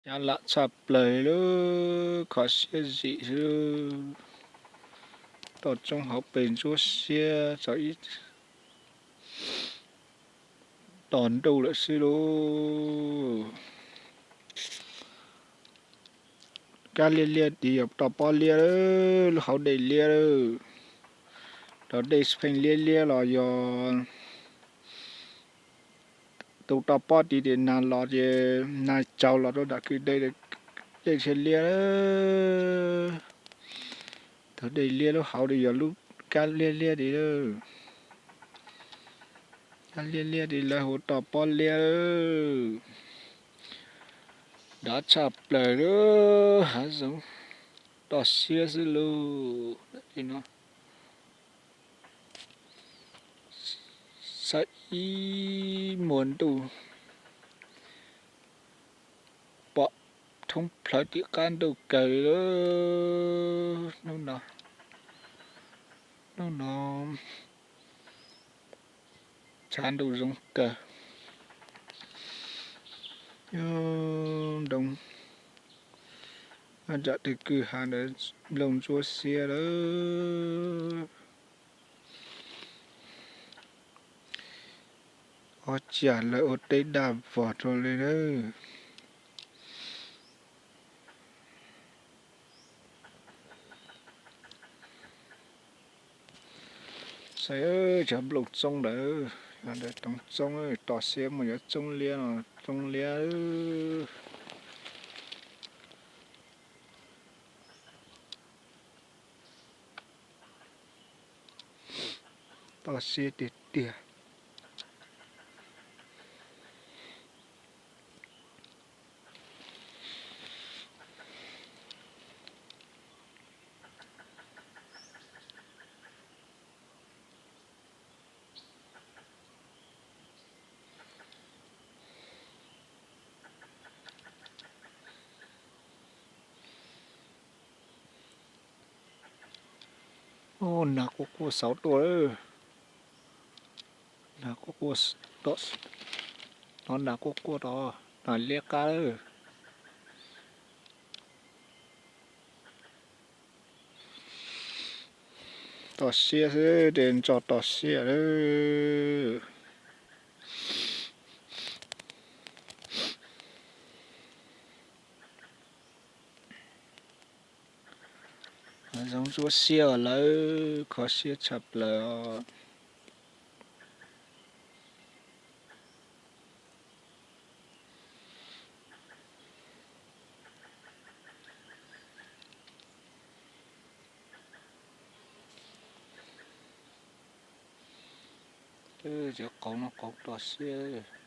Hnyav lam tshaj plaws li, kho siab zim xwb. Toj roob hauv pes ntsuab siab txog ib tog ntuj lawm xwb lauj. Kab liab liab tid yog toj pob liab, lub hauv dej liab. Rau dej pheej liab liab los yog tus toj pob tid ces nag los ces nag tsaus los rau nram kwj dej, dej thiaj liab. Tus dej liab lub hauv li yog lub kab liab liab tid. Kab liab liab tid lawv hu toj pob liab. Dav tshaj plaws lub hav zoov, toj siab xwb lauj. Saib ib muag ntuj pom thoob plhawv tim qab ntuj kawg li. Hnub no, hnub no tshav ntuj zoo kawg. Nroo, nram tej kwj ha ntawd nplooj ntsuab xiab lawm. Ob cag lawv ua teb daj vog rau li lawm. Saib cov nplooj txoob ntawd, ntawd toov txoob, toj siab muaj cov txoob liab no, txoob liab. Toj siab tiag tiag. Nag quaj quaj xauv tuaj lawm. Nag quaj quaj, no nag quaj quaj tod, nag liab qab lawm. Toj siab xwb, tej ntso toj siab lawm. Zoo ntsuab siab lawm, kho siab tshaj plaws os. Cov qauv no qauv toj siab.